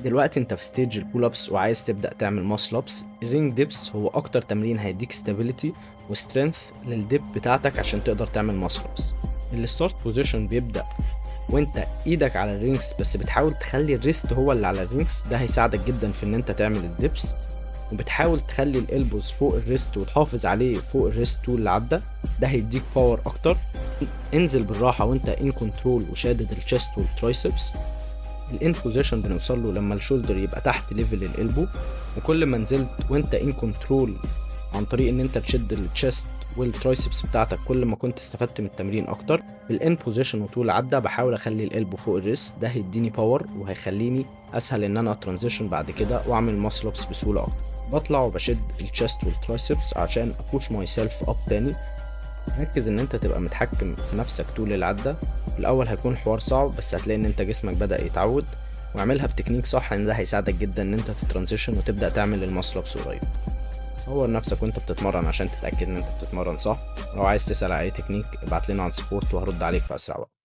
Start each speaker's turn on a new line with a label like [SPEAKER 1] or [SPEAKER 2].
[SPEAKER 1] دلوقتي انت في stage ال pull ups وعايز تبدا تعمل muscle ups. ال ring dips هو اكتر تمرين هيديك stability و strength لل dip بتاعتك عشان تقدر تعمل muscle ups. ال start position بيبدا وانت ايدك على ال rings، بس بتحاول تخلي ال wrist هو اللي على ال rings. ده هيساعدك جدا في ان انت تعمل ال dips، وبتحاول تخلي ال elbows فوق ال wrist وتحافظ عليه فوق ال wrist طول العده. ده هيديك power اكتر. انزل بالراحه وانت in control وشادد ال chest وال triceps. ال end position بنوصل له لما ال shoulder يبقى تحت level ال elbow، وكل ما نزلت وانت in control عن طريق ان انت تشد ال chest وال triceps بتاعتك، كل ما كنت استفدت من التمرين اكتر. في ال end position وطول عده بحاول اخلي ال elbow فوق ال wrist. ده هيديني power وهيخليني اسهل ان انا transition بعد كده واعمل muscle ups بسهوله اكتر. بطلع وبشد ال chest وال triceps عشان ا push myself up تاني. ركز ان انت تبقى متحكم في نفسك طول العدة. في الاول هيكون حوار صعب، بس هتلاقي ان انت جسمك بدأ يتعود. واعملها بتكنيك صح، لان ده هيساعدك جدا ان انت ت transition وتبدأ تعمل ال muscle ups قريب. صور نفسك وانت بتتمرن عشان تتأكد ان انت بتتمرن صح. لو عايز تسأل على اي تكنيك، ابعت لنا على support وهرد عليك في اسرع وقت.